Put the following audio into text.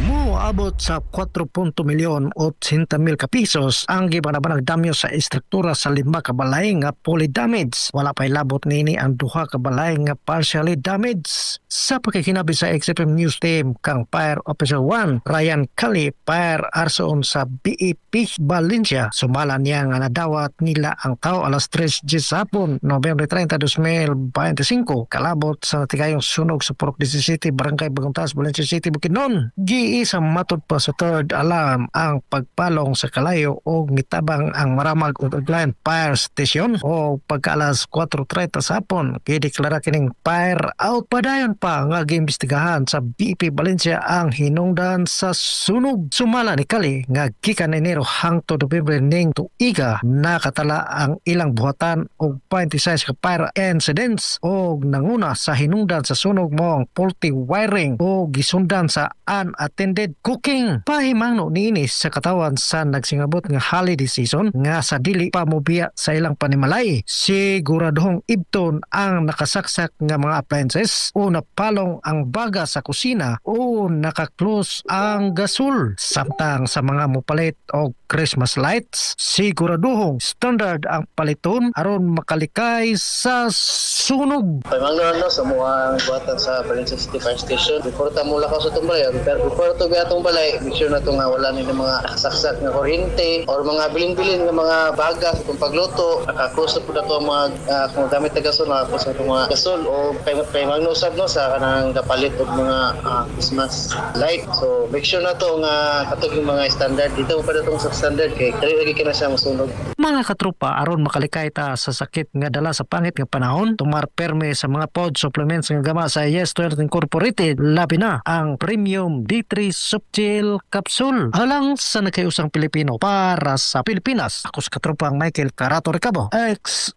Moabot sa 4 milyon 80 mil ka pesos ang gibanabanag damyo sa istruktura sa lima ka balay nga fully damaged. Wala pa'y labot nini ang duha ka balay nga partially damaged. Sa pakikinabi sa XFM News Team kang Fire Officer 1 Ryan Cali, Fire Arson sa BEP Valencia, sumala niya nga nadawat nila ang tao alas 3 sa hapon, Nobyembre 30, 2025, kalabot sa natigayong sunog sa Purok 17, Barangay Bagong Taas, Valencia City, Bukidnon. Giisa matod pa sa third alarm ang pagpalong sa kalayo o mitabang ang Maramag ug Aglayan Fire Station o pagka alas 4:30 sa hapon gideklara kining fire out. Padayon pa nga giimbestigahan sa BP Valencia ang hinungdan sa sunog. Sumala ni Kali nga gikan Enero hangtod Nobyembre ning tuiga, nakatala ang ilang buhatan og 26 ka fire incidents og nanguna sa hinungdan sa sunog mao ang faulty wiring o gisundan sa unattended cooking. Pahimangno niini sa katawan sa nagsingabot nga holiday season nga sa dili pa mobiya sa ilang panimalay, siguradohong ibton ang nakasaksak nga mga appliances o napalong ang baga sa kusina o naka-close ang gasol. Samtang sa mga mopalit og Christmas lights, siguradohong standard ang paliton aron makalikay sa sunog. Pahimangno no sa mga buhatan sa Valencia City Fire Station. Before ta mula ka sa atong balay, pero before to atong balay, make sure na to nga wala ni mga nakasaksak nga kuryente or mga bilin-bilin nga mga baga sa itong pagluto. Naka-close na pud ato ang mga kung gamit na gasol, naka-close na itong mga gasol o pahimangno usab no sa kanang kapalit og mga Christmas light. So make sure na to nga katong yung mga standard dito pa datong sa standard kay dali lagi ka na siya masunog. Mga katropa, aron makalikay ta sa sakit nga dala sa pangit nga panahon, tumar perme sa mga pod supplements nga gama sa Yes 12 Incorporated, labi na ang Premium D3 Softgel Capsule. Alang sa nagkayusang Pilipino para sa Pilipinas. Ako sa katropang Michael Carato Recabo. Ex